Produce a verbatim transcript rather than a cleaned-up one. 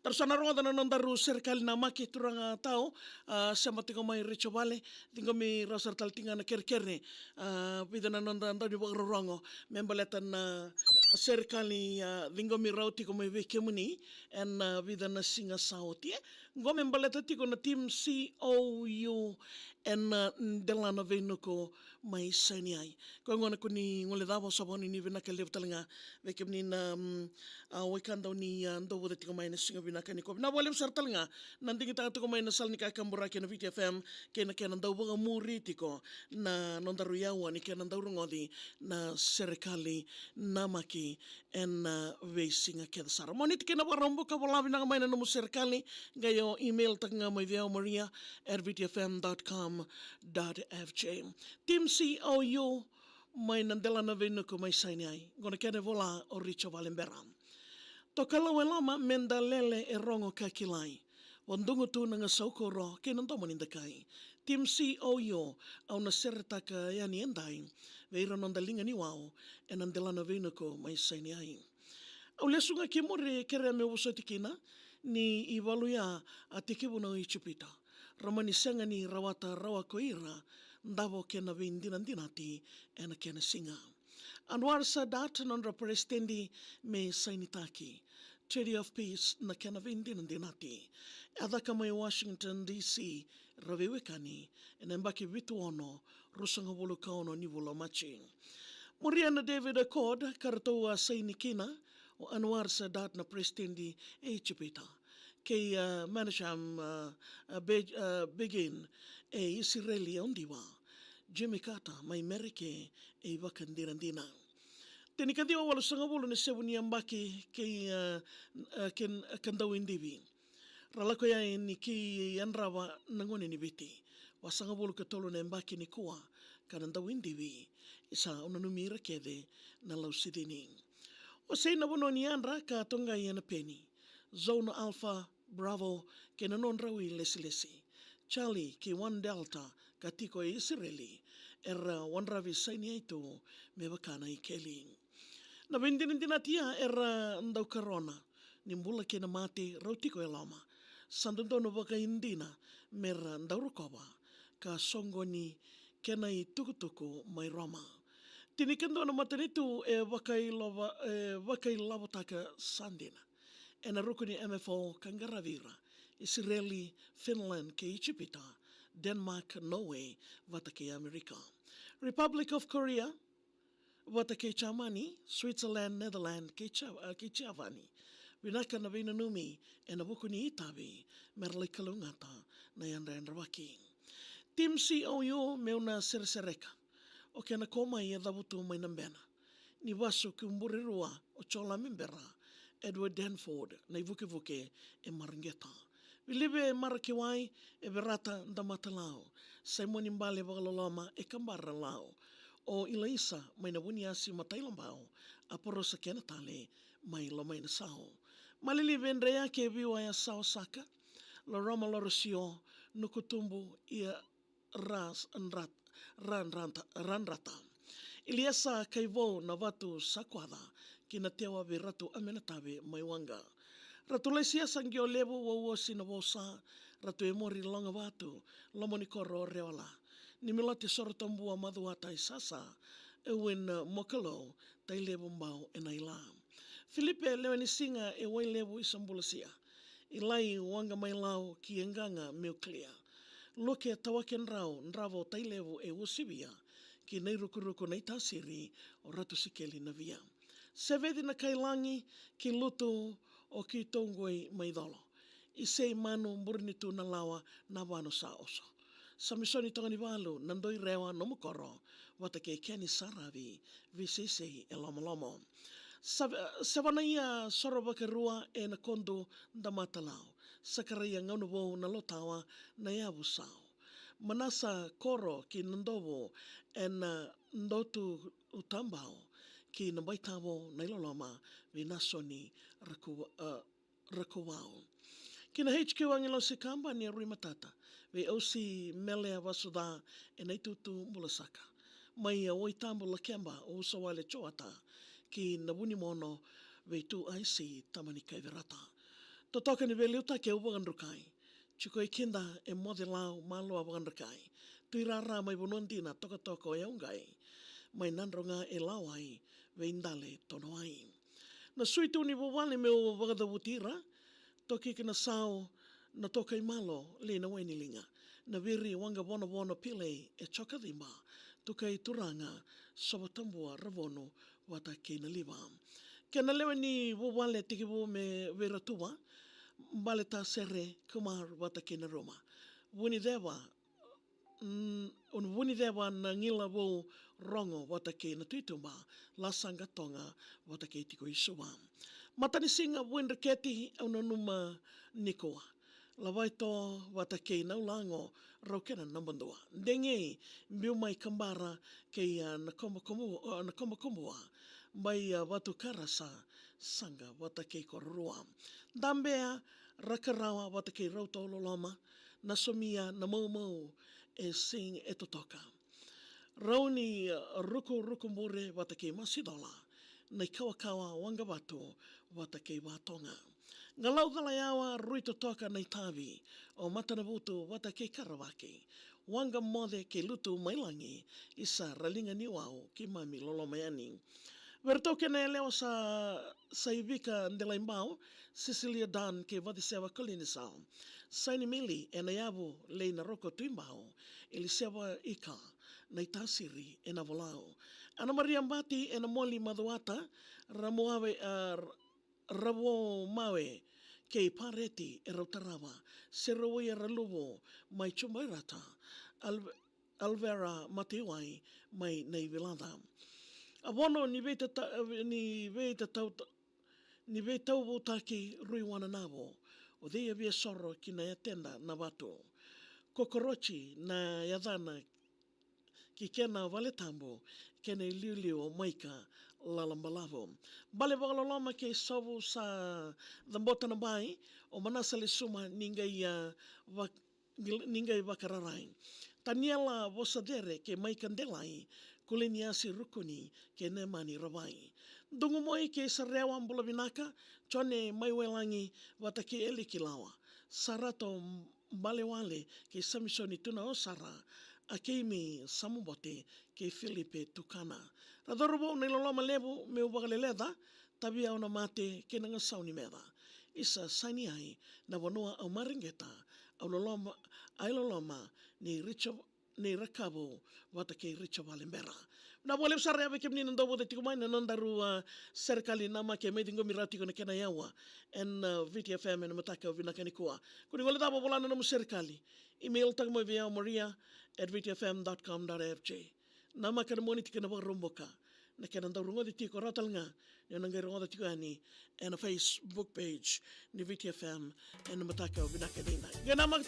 Daru sa na rogoca na nodaru serekali namaki, turaga tau, a, sema tiko mai Richo Vale, ciqomi rau sara tale tiko ga na kerekere, a, vica na noda dau ni vakarorogo, me baleta na serekali, a, ciqomi rau tiko mai vei kemuni, ena, a, vica na siga sa oti, e. Qo me baleta tiko na Team C O U, ena, a, delana veinuku mai Sinai. Koya gona ko ni guilecava, sa vakavinavinaka levu tale ga vei kemuni na, mm, a, wekada ni, a, dau vosa tiko mai na siga vinaka nikua. Vinaka vakalevu sara tale ga na digitaka tiko mai na sala ni kakaburaki na Viti F M, kei na kena dau vakamuri tiko na nodaru yaua ni kena dau rogoci na serekali namaki ena, a, veisiga kece sara. Moniti kei na Vakaraubuka, vola vinaka mai na nomu serekali, qai o email taka ga mai vei au, maria at viti F M dot com dot F J. Team C O U, mai na delana veinuku mai Sinai. Qo na kena ivola o Richo Vale Bera. Tokalau e loma me da lele e rogo ka kilai. Vadugu tu na gasau kuro kei na domo ni dakai. Team C O U, au na seretaka yani edai vei ira noda liga ni wau ena delana veinuku mai Sinai. Au lesu ga ki muri, kerea meu vosoti kina ni ivalu ya a tekivuna o Ijipita. Ra mani sega ni rawata rawa ko ira, davo kei na veidinadinati ena kena siga. Anwar Sadat, nodra peresitedi me sainitaki. Treaty of Peace na kena veidinadinati. A caka mai Washington D C, ra veiwekani, ena yabaki vitu ono, ruasagavulu ka ono ni vula o Maji. Muria na David Accord, ka ratou a saini kina o Anwar Sadat na peresitedi e Ijipita, kei, a, Menachem, a, a, Be-, a, Begin e Isireli, e Odiva, Jimmy Carter mai Merike e ivakadinadina. Tinikaciwa walusagavulu na isevu ni yabaki kei, a, a, ken-, ka dau idivi. Ra lako yani ki yadrava na gone ni Viti. Vasagavulu ka tolu na yabaki nikua ka na dau idivi. Isa, au nanumi ira kece na Lausicini. O Sei na vanua ni yadra ka toqai ena peni. Zone Alpha, Bravo, kei na nodrau ilesilesi. Charlie kei One Delta ka tiko e Isireli, era wadravi Sinai tu me vaka na ikeli. Na veidinadinati ya era dau karona ni bula kei na mate, rau tiko e loma. Sa dodonu vakaidina me ra dau rokova ka soqoni kei na itukutuku mai Roma. Tinikadua na matanitu e vakailova-, e vakailavotaka sa dina ena ruku ni M F O ka qaravi ira: Isireli, Finland kei Ijipita, Denmark, Norway vata kei Amerika, Republic of Korea vata kei Jamani, Switzerland, Netherlands kei Ja-, a, kei Japani. Vinaka na veinanumi ena vuku ni itavi me ra lai kalougata na yadrayadravaki. Team C O U, meu na seresereka. O kena ko mai e cavutu mai na bena ni vasu ki Burerua, o Joe Lamebera, Edward Denford, na ivukevuke e Mareqeta. Vilive Marakewai, Everata Damatalau, Saimoni Bale Vakaloloma e Kabara Lau, o Ilaisa mai na Vuniasi Matailabau, Aporosa Kenatale mai Lomainasau. Malilive Dreyake, Viwaya Sawasaka, Loroma Lorosio, Nukutubu, ia Ras-, Ndrat-, Randrata, Randrata. Iliesa Kaivou, Navatu Sakwaca, kei Natewa vei Ratu Amenatave mai Waqa. Ratu Laisiasa Qiualevu, Wauosi Navosa, Ratu Emori Logavatu, Lomanikoro Rewala. Nimilote Sorotabua Macuata Isasa, Ewin Mokalou, Tailevu Bau e Naila. Filipe Lewenisiga e Wailevu Isabulasia. Ilai Waqa mai Lau ki Eqaga Meukilia. Luke Tawakedrau, Dravo Tailevu e Usivia, ki Nairukuruku Naitasiri, o Ratu Sikeli Navia. Seveci Nakailagi, ki Lutu, o ki Tougoi Maicolo. Isei Manu, Burenitu Nalawa, Navanu Saoso. Samisoni Tokanivalu, Nadoi Rewa, Nomukoro, vata kei Keni Saravi, Viseisei e Lomolomo. Save-, Sevanaia Sorovakarua e Nakodu Damatalau. Sakaraia Gaunavou, Nalotawa, Nayavusau. Manasa Koro ki Nadovu e Nadotu Utabau, ki Nabaitavo, Nailoloma vei Nasoni Raku-, a, Rakovao. Ki na H Q Agilosi Kabani e Rui Matata, vei Ausi Melea Vasuca e Naitutu Bulasaka. Mai a Waitabu Lakeba o Usawale Joata, ki na Vunimono vei Tu Aisi Tamani Kaiverata. Totoka ni veiliutaki au vakadrukai. Jikoi kida e moce lau, malo a vakadrukai. Tui rara mai vanua dina, tokatoka o yau qai. Mai Nadroga e lawai, vei Dale Tonowai. Na sui tu ni vuvale meu vakacavuti ira. Toki ki na sau, na tokai malo, lei na wai ni liga. Na viri waqa vonovono pilei, e joka ciba. Tukai turaga, sova tabua ravonu, vata kei na liva. Kena lewe ni vuvale tekivu me vei Ratuva, Bale Tasere, Kumar vata kei na Ruma. Vuniceva, mm, un Vuniceva na Gila Vou Rogo vata kei na Tuituba, Lasaqa Toga vata kei Tiko i Suva. Matanisiga Vuidreketi au nanuma nikua. Lavaito vata kei Naulago rau kena nabadua. Degei biu mai Kabara kei a na Kobakobu-, a, na Kobakobua. Bai a Vatukarasa saqa vata kei Kororua. Dabea Rakarawa vata kei Rauto Loloma. Na Somia na Maumau e sing e totoka. Rauni, a, Ruku Ruku Bure vata kei Masidola. Na i Kawakawa Waqavatu vata kei Vatoga. Galau Calayawa Rui Totoka na i Tavi. O Matanavutu vata kei Karavaki. Waqa Moce kei Lutu mai Lagi. Isa Raliga ni Wau kei Mami Loloma Yani. Vei ratou kei na yalewa sa, sa i Vika Delai Bau, Cecilia Dan kei Vaciseva Kolinisau. Saini Mili e na Yavu, Lei na Roko Tui Bau, Eliseva Ika, na i Tasiri e na Volau. Ana Maria Bati e na Moli Macuata, Ramuave, a, Ravomawe, kei Pareti e rau tarava, Seroia Raluvo, mai Jubairata, Alve-, Alvera Mateiwai mai Naivilaca. A vono ni veitata-, ni veitatau-, ni veitauvutaki Rui Wananavo, o cei a via soro ki na yateda na vatu. Kokoroji na yacana ki kena vale tabu, kena iliuliu o Maika Lalabalavu. Bale vakaloloma kei Sovu sa cabota na bai, o Manasa Lesuma ni qai a vak-, ni qai vakararai. Taniela Vosacere kei Maika Delai, Kuliniasi Rukuni kei Nemani Ravai. Dugumoi kei Sarewa Bulavinaka, Jone Maiwelagi vata kei Elikilawa. Sarato Balewale kei Samisoni Tunaosara, a kei Mei Samubote kei Filipe Tukana. Ra cauravou na iloloma levu meu vakaleleca, tavi au na mate kei na gasau ni meca. Isa sani ai na vanua au mareqeta, au loloma, ai loloma ni Richo, ni Rakavou vata kei Richo Valebera. Na vakalevu sara ya vei kemuni na dau vota tiko mai na nodaru, a, serekali na make mai ciqomi ra tiko na kena yawa. Ena, a, Viti F M ena mataka vinaka nikua. Ko ni gole cava vola na nomu serekali. Email taka mai vei au Maria at viti F M dot com dot F J. Na maka na moni tiko na vakaroboka. Na kena dau rogoci tiko ra tale ga. Ni na qai rogoca tiko yani ena Facebook page ni Viti F M ena mataka vinaka nikua. Qai na maka